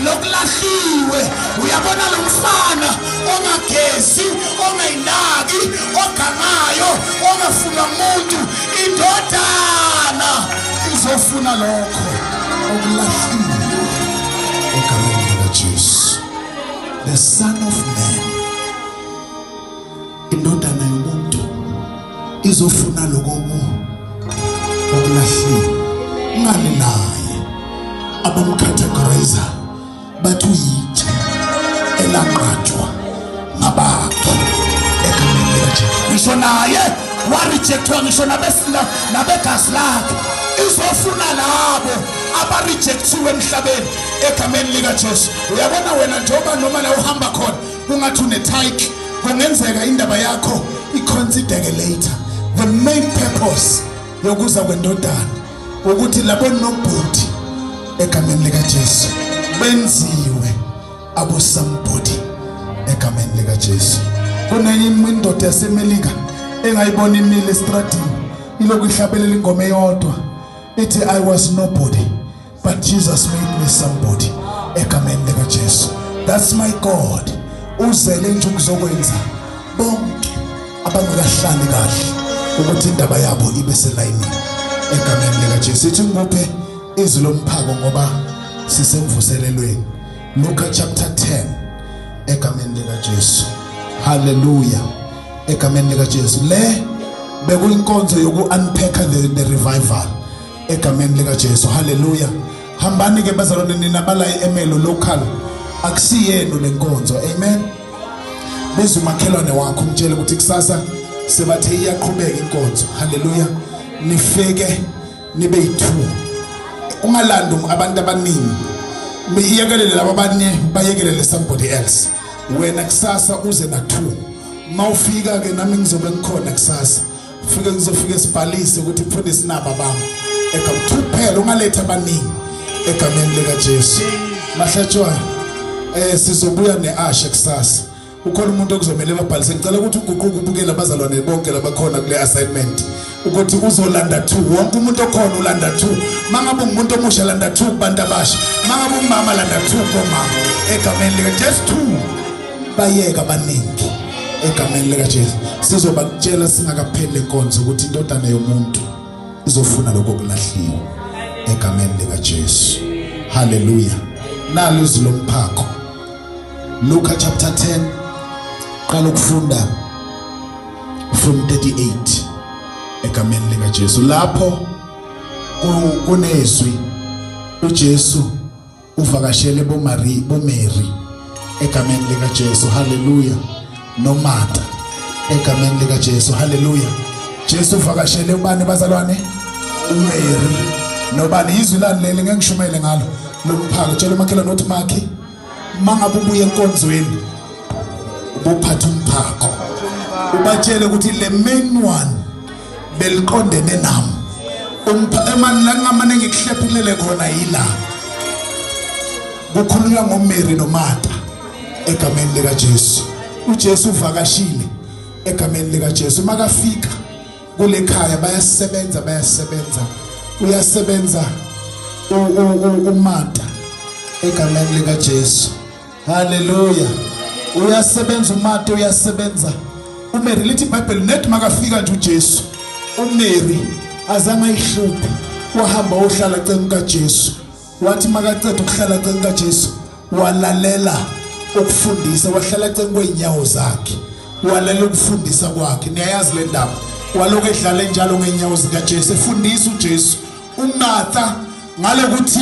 Lokulahliwe. Uyabona lo mfana ongagezi, ongayinaki, ogangayo, ongafuna umuntu, indodana izofuna lokho okulahliwe egameni likaJesu. The Son of Man, indodana yomuntu izofuna lokho okulahliwe. Ngani naye abamcategorize bathi uyitshe elanqatshwa ngabakhe egameni likaJesu. Ngisho naye warejectwa, ngisho nabegazi lakhe. Izofuna labo abarejectiwe emhlabeni egameni likaJesu. Uyabona wena njengoba noma la uhamba khona kungathi une-title, kungenzeka indaba yakho iconsidereke later. The main purpose yokuza kwendodana ukuthi labo nobhuti egameni likaJesu benziwe abo somebody egameni likaJesu. Kunenye indoda yaseMelika engayibona imile estradini ilokhu ihlabelela ingoma eyodwa ithi, "I was nobody, but Jesus made me somebody," egameni likaJesu. That's my God. Uzele nje ukuzokwenza bonke abangakahlali kahle ukuthi indaba yabo ibe selayinini egameni likaJesu. Ithi ngikuphe izwi lomphako ngoba sisemvuselelweni. Luka chapter 10 egameni likaJesu. Hallelujah. Egameni likaJesu. Le bekuyinkonzo yoku-unpack the revival egameni likaJesu. Hallelujah. Hambani ke bazalwane, nina bala eMelo local, akusiyenu lenkonzo. Amen. Biza umakhelwane wakho, umtshele ukuthi kusasa sebathe iyaqhubeka inkonzo. Hallelujah. Nifike nibe yi-2, ungalandi abantu abaningi, iyekelele laba abanye, bayekelele somebody else. Wena kusasa uze na 2. Mawufika ke, nami ngizobe ngikhona kusasa. Fike, ngizofike sibhalise ukuthi mfundisi naba bami egam 2 kuphela, ungaletha abaningi egameni lika Jesu. Mahlatshwa, sizobuya neashe kusasa. Ukhona umuntu okuzomela babhalise. Ngicela ukuthi uguquke ubukele abazalwane bonke labakhona kule assignment ukuthi uzolanda 2. Wonke umuntu okhona ulanda 2. Mangabe ungumuntu omusha, landa 2 kubantu abasha. Mangabe umama, landa 2 komama egameni lika Jesu. 2, bayeka abaningi egameni lika Jesu. Sizobakutshela singakapheli lenkonzo ukuthi indodana yomuntu izofuna lokho kulahliwe egameni lika Jesu. Hallelujah. Nalo izwi lomphako. Luka chapter 10, qala ukufunda from 38 egameni lika Jesu. Lapho kunezwi, uJesu uvakashele boMary, boMary egameni lika Jesu. Hallelujah. NoMartha egameni lika Jesu. Hallelujah. Jesu uvakashele ubani bazalwane? UMary nobani? Izwi lani leli? Ngeke ngishumele ngalo lomphako. Tshela umakhelwane uthi, "Makhi, mangabe ubuye enkonzweni ubuphatha umphako." Ubatshele ukuthi le main one beliqondene nami. Emani la ngamane ngikuhlephulele khona yila kukhulunywa ngoMary noMartha egameni lika Jesu. uJesu uvakashile egameni lika Jesu. Makafika kule khaya, bayasebenza, bayasebenza, uyasebenza uMartha egameni lika Jesu. Haleluya. Uyasebenza uMartha, uyasebenza uMary. Lithi iBhayibheli nethi makafika nje uJesu, uMary azange ayihluphe, wahamba wohlala cenu kaJesu. Wathi makaceda ukuhlala cenu kaJesu, walalela ukufundisa, wahlala cenu kweinyawo zakhe, walalela ukufundisa kwakhe. Niyayazi le ndaba. Walokhu edlala enjalo ngeenyawo zikaJesu, efundisa uJesu. UMartha, ngalokuthi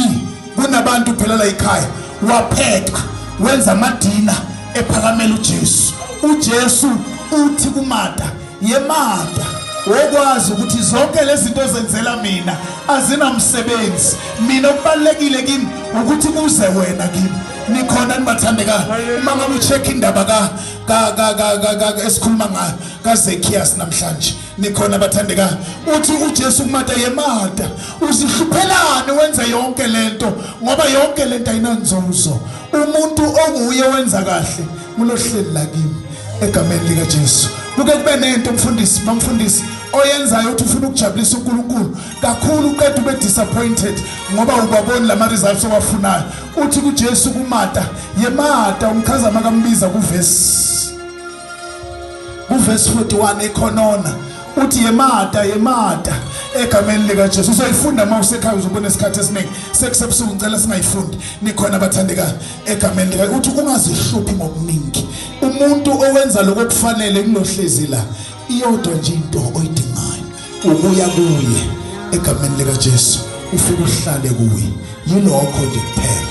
kunabantu phela la ekhaya, wapheka, wenza amadina ephakamela uJesu. UJesu uthi kuMartha, "YeMartha, wokwazi ukuthi zonke lezi zinto ozenzela mina azinamsebenzi. Mina okubalulekile kimi ukuthi kuze wena kimi." Nikhona nibathandekayo? Uma ngabe ucheck indaba ka ka ka ka ka esikhuluma ngayo kaZekias namhlanje, nikhona abathandekayo? Uthi uJesu kuMartha, "YeMartha, uzihluphelani wenze yonke lento? Ngoba yonke lento ayinanzuzo. Umuntu onguye wenza kahle kulohleli la kimi," egameni likaJesu. Kuke kube nento, mfundisi, bamfundisi. oyenzayo uthi ufuna ukujabulisa uNkulunkulu kakhulu, uqeda ube disappointed ngoba ubaboni lama results owafunayo. Uthi kuJesu kuMarta, yeMarta, umchaza makambiza kuvesi 41 ekhonona, uthi yeMarta, yeMarta, egameni likaJesu. Uzoyifunda uma usekhaya, uzobona isikhathi esiningi sekusebusuku, ngicela singayifundi nikhona abathandekayo, egameni lika. Uthi ungazihluphi ngokuningi. Umuntu owenza lokho kufanele kulohlezi la, iyodwa nje into oyidingayo, ukuya kuye egameni likaJesu, ufike uhlale kuye, yilokho nje kuphela.